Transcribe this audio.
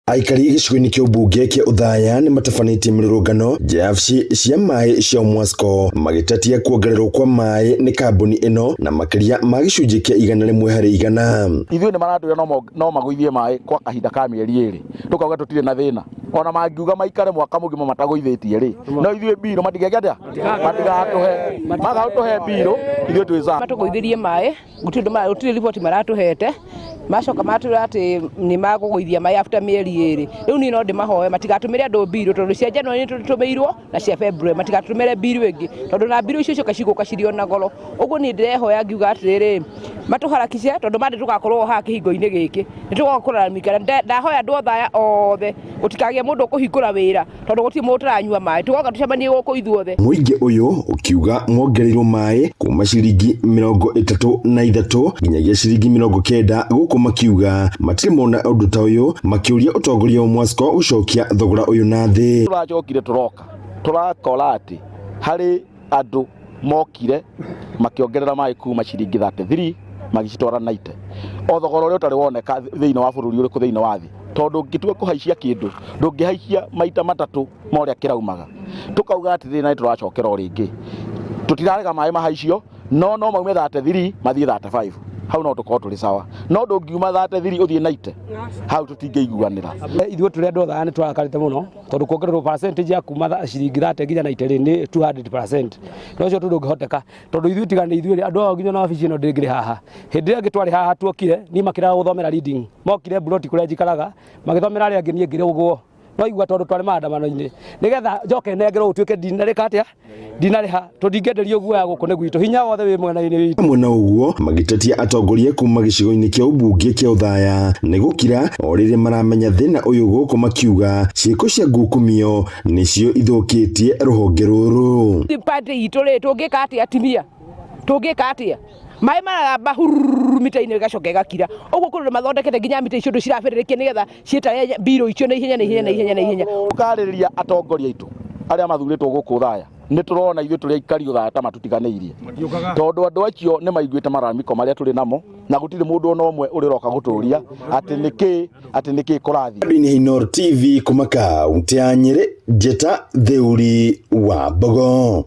Aikari gĩcigo-inĩ kĩa ũmbunge kĩa Othaya nĩ matabanĩtie mĩrũrũngano nja ya wabici cia maĩ cia Mwasco magĩtetia kuongererwo kwa maĩ nĩ kambuni ĩno na makĩria ma gĩcunjĩ kĩa 100%. Ithuĩ nĩ maratwĩra no magũithie maĩ kwa kahinda ka mĩeri 2, tũkauga tũtirĩ na thĩna. Ona mangiuga maikare mwaka mũgima matagũithĩtie rĩ, no ithuĩ mbirũ matigeke atĩa? Matigatũhe. Maga gũtũhe mbirũ ithuĩ twĩ sawa. Matũgũithĩrie maĩ gũtirĩ ũndũ gũtirĩ riboti maratũhete, macoka matwĩra atĩ nĩ makũgũithia maĩ after mĩeri 2. Rĩu niĩ no ndĩmahoe matigatũmĩre andũ mbirũ tondũ cia January nĩ tũtũmĩirwo na cia February, matigatũmĩre mbirũ ĩngĩ tondũ na mbirũ icio cioka cigũka cirĩ o na goro. Ũguo niĩ ndĩrehoya ngiuga atĩrĩrĩ, matũharakice tondũ Monday tũgakorwo haha kĩhingo-inĩ gĩkĩ, nĩ tũgoka kũraramika. Ndahoya andũ othe aya othe gũtikagĩe mũndũ ũkũhingũra wĩra tondũ gũtirĩ mũndũ ũtaranyua maĩ, tũgoka tũcemanie gũkũ ithuothe. Mũingĩ ũyũ ũkiuga mongereirwo maĩ kuma ciringi 33 nginyagia ciringi 90 gũkũ makiuga matirĩ mona ũndũ ta ũyũ, makĩũria ũtongoria wa Mwasco gũcokia thogora ũyũ na thĩ. Tũracokire tũroka tũrakora atĩ harĩ andũ mokire makĩongerera maĩ kuma ciringi 33 magĩcitwara 90, o thogora ũrĩa ũtarĩ woneka thĩinĩ wa bũrũri ũrĩkũ thĩinĩ wa thĩ, tondũ ũngĩtua kũhaicia kĩndũ ndũngĩhaicia maita matatũ ma ũrĩa kĩraumaga. Tũkauga atĩrĩrĩ, na nĩ tũracokera o rĩngĩ, tũtirarega maĩ mahaicio, no no maume 33 mathiĩ 35, hau no tũkorwo tũrĩ sawa, no ndũngiuma 33 ũthiĩ 90, hau tũtingĩiguanĩra. Ithuĩ tũrĩ andũ Othaya nĩ tũrakarĩte mũno tondũ kuongererwo percentage ya kuma ciringi 30 nginya 90 rĩ nĩ 200%, na ũcio ũndũ ndũngĩhoteka tondũ ithuĩ tiga nĩ ithuĩ rĩ, andũ aya nginya na wabici ĩno ndĩngĩrĩ haha. Hĩndĩ ĩrĩa ĩngĩ twarĩ haha tuokire niĩ makĩrega gũthomera reading, mokire mburoti kũrĩa njikaraga magĩthomera arĩa angĩ, niĩ ngĩrĩ ũguo no igua tondũ twarĩ maandamano-inĩ nĩgetha njoke nengerwo gũtuĩke ndinarĩka atĩa, ndinarĩha, tũndingĩenderio guoya gũkũ nĩ gwitũ, hinya wothe wĩ mwena-inĩ witũ. Hamwe na ũguo magĩtetia atongoria kuma gĩcigo-inĩ kĩa ũmbunge kĩa Othaya nĩ gũkira o rĩrĩa maramenya thĩna ũyũ gũkũ makiuga ciĩko cia ngukumio nĩcio ithũkĩtie rũhonge rũrũ. Party itũ rĩ, tũngĩka atĩa atumia? Tũngĩka atĩa? Maĩ mararamba hururu mita-inĩ ĩgacoka ĩgakira. Ũguo kũrĩ ũndũ mathondekete nginya mita icio ũndũ cirabĩrĩrĩkia nĩgetha ciĩtare mbirũ icio na ihenya na ihenya na ihenya na ihenya. Tũkarĩrĩria atongoria aitũ arĩa mathurĩtwo gũkũ Othaya, nĩ tũrona ithuĩ tũrĩ aikari Othaya ta matũtiganĩirie, tondũ andũ acio nĩ maiguĩte mararamiko marĩa tũrĩ namo, na gũtirĩ mũndũ ona ũmwe ũrĩ ũroka gũtũria atĩ nĩkĩ atĩ nĩkĩ kũrathiĩ. Ini Inooro TV kuma kaunti ya Nyĩrĩ, Njĩta Theuri wa Mbogo.